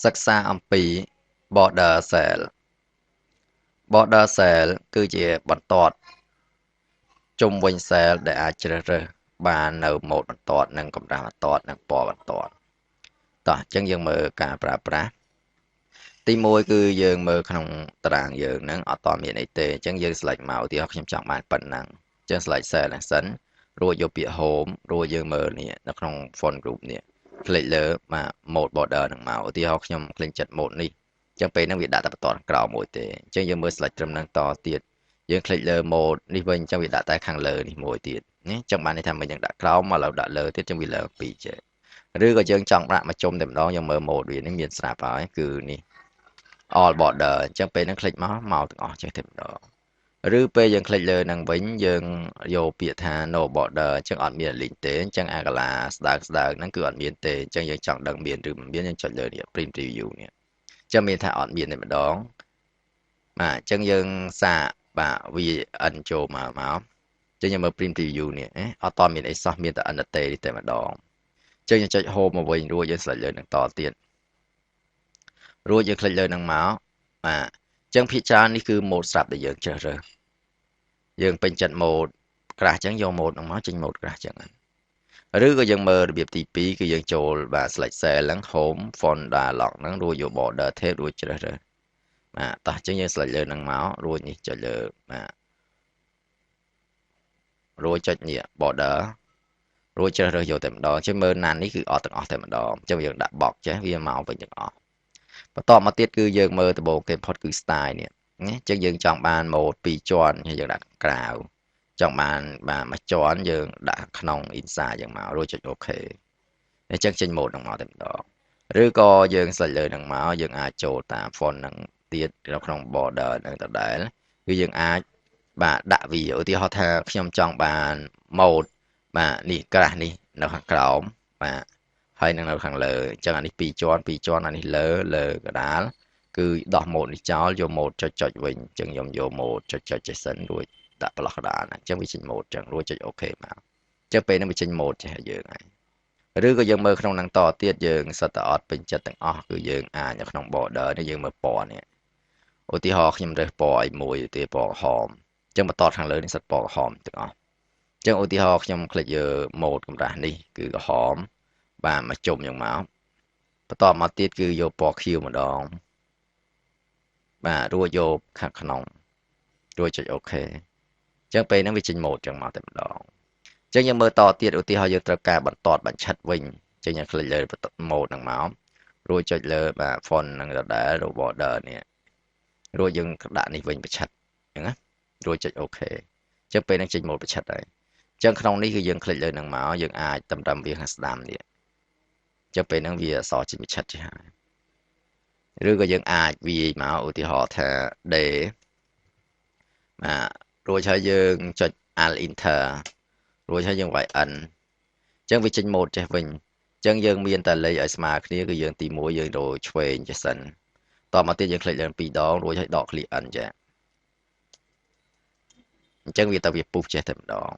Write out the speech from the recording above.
សិក្សាអំពី border cell border cell គឺជាបន្ទាត់ជុំវិញ cell ដែលអាចជ្រើសរើសបាននៅម៉ូដបន្ទាត់និងកម្រាស់បន្ទាត់និងពណ៌បន្ទាត់តោះអញ្ចឹងយើងមើលការប្រើប្រាស់ទី1គឺយើងមើលក្នុងតារាងយើងហ្នឹងអត់តមានអីទេអញ្ចឹងយើង select មកឧទាហរណ៍ខ្ញុំចង់បានប៉ុណ្ណឹងអញ្ចឹង select cell ហ្នឹងសិនរួចយកពាក្យ home រួចយើងមើលនេះនៅក្នុង font group នេះ click លើបាទ mode border ហ្នឹងមកឧទាហរណ៍ខ្ញុំ click ចិត្ត mode នេះអញ្ចឹងពេលហ្នឹងវាដាក់តែបន្ទាត់ក្រោមមួយទេអញ្ចឹងយើងមើល select ត្រឹមហ្នឹងតទៀតយើង click លើ mode នេះវិញអញ្ចឹងវាដាក់តែខាងលើនេះមួយទៀតណាអញ្ចឹងបានន័យថាមិញយើងដាក់ក្រោមមកឥឡូវដាក់លើទៀតអញ្ចឹងវាលើពីរចេះឬក៏យើងចង់ដាក់មកជុំតែម្ដងយើងមើល mode វានេះមានស្រាប់ហើយគឺនេះ all border អញ្ចឹងពេលហ្នឹង click មកមកទាំងអស់ចេះតែម្ដងឬពេលយើង click លើនឹងវិញយើងយកពាក្យថា no border អញ្ចឹងអត់មាន link ទេអញ្ចឹងអាកាឡាស្ដើងស្ដើងហ្នឹងគឺអត់មានទេអញ្ចឹងយើងចង់ដឹងមានឬមិនមានយើងចុចលើនេះ print preview នេះអញ្ចឹងមានថាអត់មានតែម្ដងបាទអញ្ចឹងយើងសាកបាទ VN ចូលមកមកអញ្ចឹងយើងមើល print preview នេះអត់តមានអីសោះមានតែ NT នេះតែម្ដងអញ្ចឹងយើងចុច home មកវិញរួចយើង select លើនឹងតទៀតរួចយើង click លើនឹងមកបាទអញ្ចឹងភាគច្រើននេះគឺ mode ស្រាប់ដែលយើងជ្រើសរើសយើងពេញចិត្ត mode ក្រាស់អញ្ចឹងយក mode ហ្នឹងមកចេញ mode ក្រាស់អញ្ចឹងឬក៏យើងមើលរបៀបទី2គឺយើងចូលបាទ select cell ហ្នឹង home font dialog ហ្នឹងរួចយក border tab រួចជ្រើសរើសបាទតោះអញ្ចឹងយើង select លើហ្នឹងមករួចនេះចុចលើបាទរួចចុចនេះ border រួចជ្រើសរើសយកតែម្ដងជាមើលណាននេះគឺអត់ទាំងអស់តែម្ដងអញ្ចឹងយើងដាក់ box ចេះវាមកវិញទាំងអស់បន្តមកទៀតគឺយើងមើលដំបូងគេផុតគឺ style នេះណាអញ្ចឹងយើងចង់បាន mode 2ជាន់យើងដាក់ក្រៅចង់បានបាទមួយជាន់យើងដាក់ក្នុង inside យើងមករួចចុច OK អញ្ចឹងចេញ mode ហ្នឹងមកតែម្ដងឬក៏យើង select លើហ្នឹងមកយើងអាចចូលតាម font ហ្នឹងទៀតនៅក្នុង border ហ្នឹងដដែលគឺយើងអាចបាទដាក់វាឧទាហរណ៍ថាខ្ញុំចង់បាន mode បាទនេះក្រាស់នេះនៅខាងក្រោមបាទហើយនឹងនៅខាងលើអញ្ចឹងអានេះ2ជាន់2ជាន់អានេះលើលើកដាលគឺដោះ mode នេះចោលយក mode ចុចចុចវិញអញ្ចឹងខ្ញុំយក mode ចុចចុចចេះសិនរួចដាក់ប្លោះកដាលអញ្ចឹងវាចេញ mode អញ្ចឹងរួចចុច OK មកអញ្ចឹងពេលហ្នឹងវាចេញ mode ចេះឲ្យយើងហើយឬក៏យើងមើលក្នុងនឹងតទៀតយើងសិតតែអត់ពេញចិត្តទាំងអស់គឺយើងអាចនៅក្នុង border នេះយើងមើលពណ៌នេះឧទាហរណ៍ខ្ញុំរើសពណ៌ឲ្យមួយឧទាហរណ៍ពណ៌ក្រហមអញ្ចឹងបន្តខាងលើនេះសិតពណ៌ក្រហមទាំងអស់អញ្ចឹងឧទាហរណ៍ខ្ញុំ click លើ mode កម្រាស់នេះគឺក្រហមបាទមកជុំយ៉ាងមកបន្តមកទៀតគឺយកពណ៌ខៀវម្ដងបាទរួចយកខាងក្នុងរួចចុច OK អញ្ចឹងពេលហ្នឹងវាចេញ mode ចឹងមកតែម្ដងអញ្ចឹងយើងមើលតទៀតឧទាហរណ៍យើងត្រូវការបន្ទាត់បញ្ឆិតវិញអញ្ចឹងយើង click លើ mode ហ្នឹងមករួចចុចលើបាទ font ហ្នឹងដដែលឬ border នេះរួចយើងដាក់នេះវិញបញ្ឆិតអញ្ចឹងណារួចចុច OK អញ្ចឹងពេលហ្នឹងចេញ mode បញ្ឆិតហើយអញ្ចឹងក្នុងនេះគឺយើង click លើហ្នឹងមកយើងអាចតម្រឹមវាខាងស្ដាំនេះអញ្ចឹងពេលហ្នឹងវាអក្សរចេញបញ្ឆិតចេះហើយឬក៏យើងអាចវាយមកឧទាហរណ៍ថា D បាទរួចហើយយើងចុច Alt Enter រួចហើយយើងវាយ N អញ្ចឹងវាចេញ mode ចេះវិញអញ្ចឹងយើងមានតែលេខឲ្យស្មើគ្នាគឺយើងទី1យើងរកឆ្វេងចេះសិនតមកទៀតយើង click លើ2ដងរួចហើយដក click N ចាអញ្ចឹងវាទៅវាពុះចេះតែម្ដង